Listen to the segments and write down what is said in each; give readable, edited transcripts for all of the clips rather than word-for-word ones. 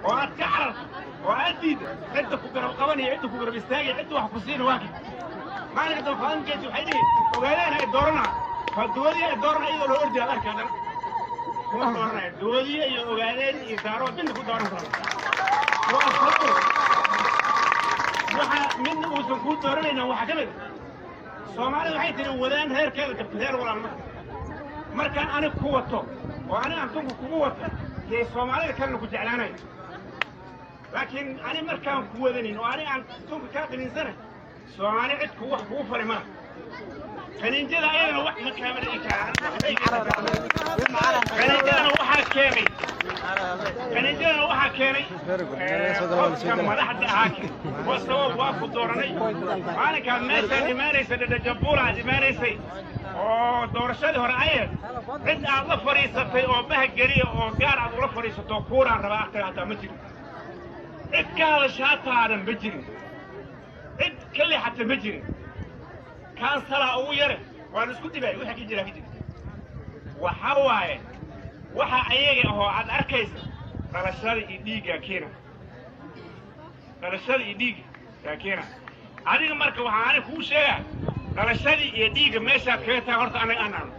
Oo aad ka cararto oo aad diiddo, cidda ku garab qabanaya, cidda ku garab istaagaya, cidda wax ku siina waa kan. Maalinka dambe Faadimo waxay dhihi, "Ogaadeen ay dooranaa." Faduwadiya ay doorana iyadoo loo ordaya arka haddana kuma dooranaya. Duwadiya iyo Ogaadeen iyo Daarood midna ku dooran karo. Waa sababto waxa midna uusan kuu dooranayna waxaa ka mid ah, Soomaalida waxay tihi, "Wadaan reerkeeda gabta reer walaal." Markaan anig ku wato oo ani aan tunka kugu wato, dee Soomaalida kalena ku jeclaanay. Laakiin ani markaan ku wadanin oo ani aan tunka kaa qaniinsanay, Soomaali cid ku wax kugu fali mala. Qaniinjada ayadana wax ma kaamana. Qaniinjadana waxaa keenay, qaniinjadana waxaa keenay qofka madaxda ahaa. Waa sabab waa ku dooranay. Maalinkaad meeshaan imaanaysa, Dhadhajabuula aad imaanaysay oo doorashadii hore ayeed, cid aad la fadhiisatay oo bahgeliya oo gaar aad ula fadhiisato, kuuraan rabaa agtaga, hataa ma jirin. Cid ka hadasha hataadan ma jirin, cid ka leexata ma jirin. Councillor ugu yare waa la isku dhibay. Waxa ka jira ka jira waxaa waaye, waxa ayaga ahoo aad arkaysa, dhalashada iyo dhiiggaa keena, dhalashada iyo dhiigga yaa keena. Adiga marka waxaa ani kuu sheegaa, dhalashadii iyo dhiigga meeshaad kaga tahay horta anaga aan arno.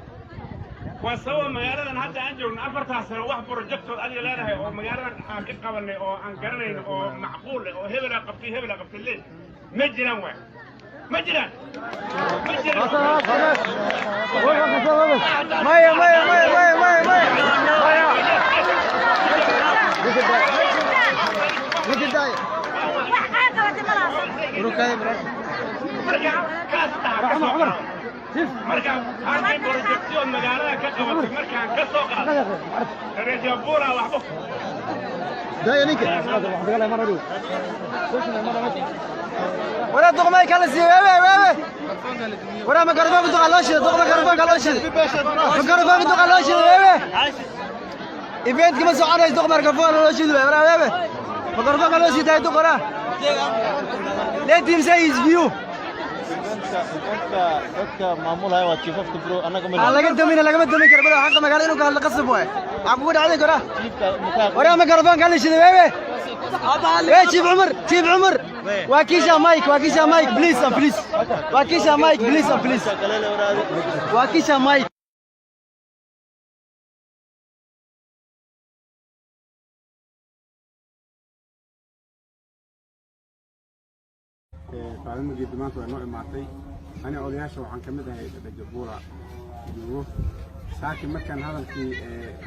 Waa sababa magaaladan hadda aan joogno 4-taa sano wax project ood adiga leedahay oo magaaladan aan ka qabanay oo aan garanayno oo macquul eh oo hebelaa qabtay, hebelaa qabtay lee ma jiraan. Waay ma jiraan, ma jiraan. Maya, maya, maya, maya, maya, maya. Ninka daaya. Marka kaas dhaha ka soo qaado, marka halkii project ood magaalada ka qabatay markaan ka soo qaado Rejabuura waxba. Daaya ninka. Wara duqmay kala sii wewe wewe. Wara mikrofoonka duqa loo shido, duqa mikrofoonka loo shido. Mikrofoonka duqa loo shido wewe. Event kama soconayso, duqa mikrofoon loo shido wara wewe. Mikrofoonka loo shiday duqa wara. Let him say his view. Dadka maamulaya waa chief of the bro, annaga ma Aan laga damin, lagama damin karo bro, xaqa magaalada inuu ka hadlo qasab waay. Waxaa kugu dhacday kora. Chiefka mukaa. Wara mikrofoonka la shido wewe. Hey, Chief Umar, Chief Umar. Wakisha mic, wakisha mic, please and please. Wakisha mic, please and please. Kalele waraadi. Wakisha mic. Faadimo Geedi maanta waa noo imaatay. Ani odayaasha waxaan ka mid ahay Dhadhajabuura joogo. Saaki markaan hadalkii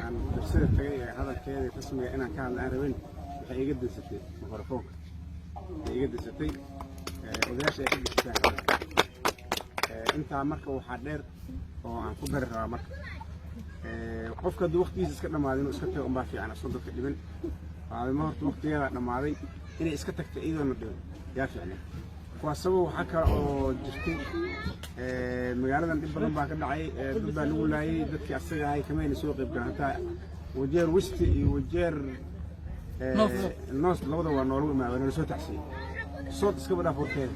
aan dursada tagay ee hadalkeeda rasmiga inaan ka hadla aan rabin, waxay iga daysatay mikrofoonka, waxay iga daysatay, odayaasha ay ka daysatay hadalka. Intaa marka waxaa dheer oo aan ku dari rabaa, marka qofka hadduu waqtigiisa iska dhammaaday inuu iska tago unbaa fiican, asoo dadka dhibin. Faadimo horta waqtigeeda dhammaaday, inay iska tagtay iyadoona dhibin yaa fiicnay. Waa sabab. Waxaa kale oo jirtay, magaaladan dhib badan baa ka dhacay, dad baa lagu laayay. Dadkii asaga ahay kamayna soo qayb galan. Hataa Wajeer West iyo Wajeer North labada waa noolagu imaa, waa nala soo tacsiyey. Sood iskaba dhaaf horteeda,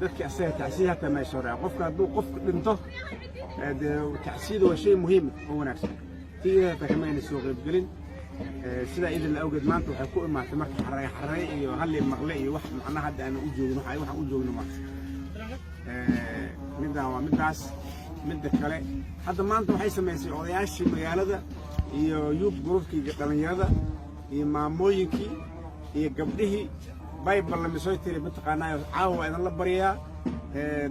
dadkii asaga tacsiye hataa ma ay soo raacin. Qofka hadduu qofku dhinto, dee tacsiyada waa shay muhiim oo wanaagsan, tii iyada hataa kamayna soo qayb gelin. Sidaa idin la awgeed maanta waxay ku imaatay marka xarey xarey iyo halli maqle iyo wax macnaha hadda aan u joogno, waxa waxaan u joogno maanta. Midaan waa middaas. Midda kale, hadda maanta waxay samaysay odayaashii magaalada iyo youth groupkii dhallinyarada iyo maamooyinkii iyo gabdhihii bay ballamisooy tiri, mataqaanaa, "Caawa waa idinla baryayaa."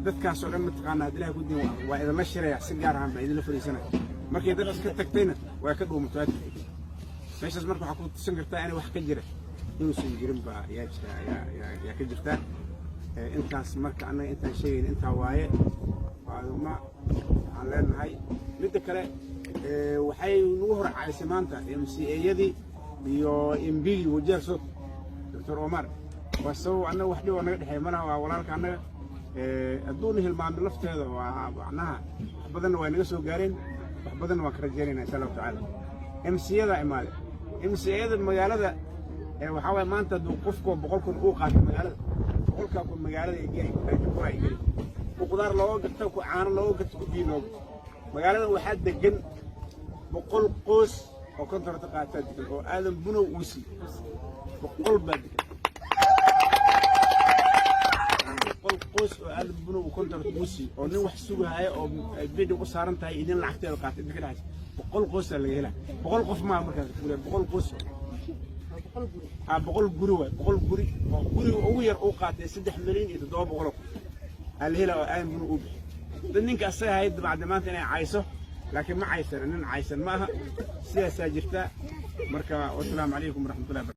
Dadkaasoo dhan, mataqaanaa, haddi Ilahay ku diin waa idinla shiraya, si gaar ahaan baa idinla fariisanaya. Markay dadkaas ka tagtayna waa ka dhuumatay, waa tagtay meeshaas. Marka waxaa ku tusan kartaa inay wax ka jira inuusan jirin baa yaa jira, yaa ka jirtaa. Intaas marka annaga intaan sheegayna intaa waaye. Faaduma waxaan leenahay, midda kale, waxay nagu hor caysay maanta MCA-yadii iyo MP-gii Wajeer South, Doctor Omar. Waa sabab annaga wax dhib oo naga dhexeeya malaha, waa walaalka annaga. Hadduuna hilmaamin lafteeda waa macnaha wax badanna waa naga soo gaareen, wax badanna waan ka rajaynayna insha Allahu tacaala. MCA-da imaade, MCA-da magaalada, waxaa waaye maanta hadduu qofkoo 100,000 uu qaato magaalada, 100,000 magaalada ay geli, Jubura ay geli, ku qudaar looga gato, ku caano looga gato, ku biyo looga gato. Magaalada waxaa degan 100 qoys. oo contract qaataa degan oo Aadan Bunow uu siiyey. 100 baa degan, 100 qoys oo Aadan Bunow uu contract uu siiyey, oo nin wax sugahaya oo ay bidin u saaran tahay idin lacagteeda qaatay inta ka dhexaysa. 100 qoysaa laga helaa. 100 qof maa markaas, 100 qoys, 100 guri waay. 100 guri oo guriga ugu yar uu qaatay 3,700,000 aa la helaa oo Aadan Bunow uu bixi. Dad ninka asaga ahayd dabacda maanta inay cayso, laakiin ma caysan, nin caysan ma aha. Sidaasaa jirta. Marka wasalaamu calaykum waraxmatullahi.